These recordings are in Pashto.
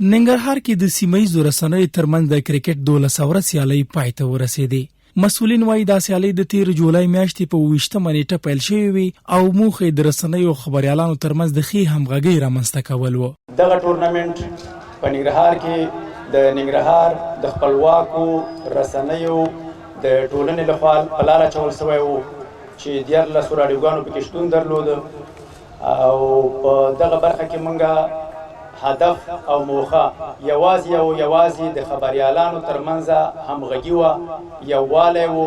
ننګرهار کې د سیمه ییزو رسنیو ترمنځ د کرکټ 12 اوره سیالۍ پای ته ورسېدې. مسؤلین وايي دا سیالۍ د تېر جولای میاشتې په 27مه نېټه پیل شوې وې او موخه یې د رسنیو او خبریالانو ترمنځ د ښې همغږۍ رامنځته کول و. دغه ټورنمنټ په ننګرهار کې د ننګرهار د خپلواکو رسنیو د ټولنې لخوا په لار اچول شوی و چې 13 راډیوګانو پکې شتون درلود او په دغه برخه کې مونږ هدف او موخه یوازې او یوازې د خبریالانو ترمنځ همغږي وه، یووالی و.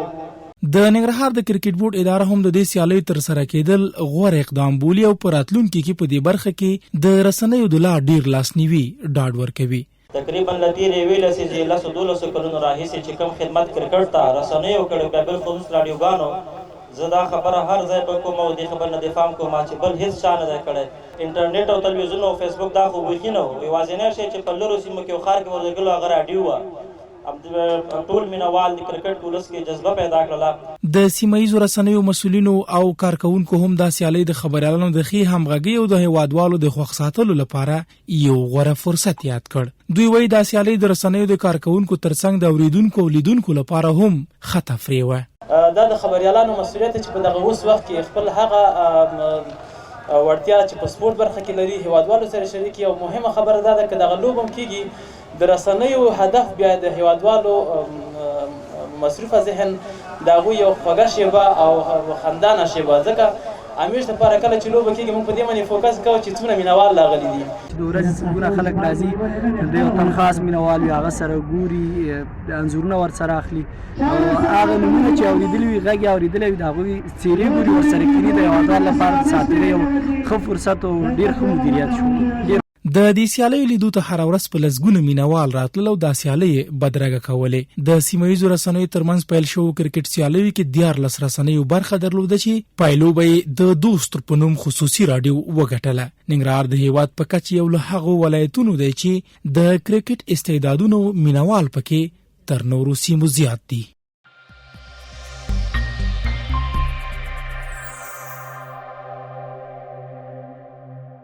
د ننګرهار د کرکټ بورډ اداره هم د دې سیالیو ترسره کېدل غوره اقدام بولي او په راتلونکي کې په دې برخه کې د رسنیو د لا ډېر لاسنیوي ډاډ ورکوي. تقریباً له تېرې یوې لسیزې، لسو دولسو کلونو راهیسې چې کوم خدمت کرکټ ته رسنیو کړی بیا بالخصوص راډیوګانو، زه دا خبره هر ځای به کوم او دې خبرې نه دفاع هم کوم چې بل هیڅ چا نه دی کړی. انټرنېټ او تلویزیون او فیسبوک دا خو بیخي نه وو، یوازینی شی چې په لرو سیمو کې او ښار کې ورلېږلو هغه راډیو وه. ټول مینه وال د کرکټ ولس کې جذبه پیدا کړله. د سیمه ییزو رسنیو مسؤلینو او کارکوونکو هم دا سیالۍ د خبریالانو د ښې همغږۍ او د هېوادوالو د خوښ ساتلو لپاره یو غوره فرصت یاد کړ. دوی وایي دا سیالۍ د رسنیو د کارکوونکو ترڅنګ د اورېدونکو او لیدونکو لپاره هم ښه تفریح وه. دا د خبریالانو مسؤلیت دی چې په دغه اوس وخت کې خپل هغه وړتیا چې په سپورت برخه کې لري هېوادوالو سره شریک کړي او مهمه خبره دا ده که دغه لوبه هم کېږي د رسنیو هدف بیا د هېوادوالو مصروفه ذهن د هغوی یو خوږه شېبه او خندانه شېبه ځکه همیش لپاره کله چې لوبه کېږي موږ په دې باندې فوکس کوو چې څومره مینوال راغلي دي. چې د ورځې سلګونه خلک راځي د یو تن خاص مینوال وي هغه سره ګوري انځورونه ورسره اخلي او هغه نومونه چې اورېدلي وي غږ یې اورېدلی وي د هغوی څېرې ګوري ورسره کښېني د هېوادوال لپاره د ساعتېرۍ یو ښه فرصت او ډېر ښه مدیریت شو. د دې سیالیو لیدو ته هره ورځ په لسګونو مینه وال راتلل او دا سیالۍ یې بدرګه کولې. د سیمه ییزو رسنیو ترمنځ پیل شوو کرکټ سیالیو کې 13 رسنیو برخه درلوده چې پایلوبه یې د دوست په نوم خصوصي راډیو وګټله. ننګرهار د هېواد په کچه یو له هغو ولایتونو دی چې د کرکټ استعدادونو مینه وال پکې تر نورو سیمو زیات دي.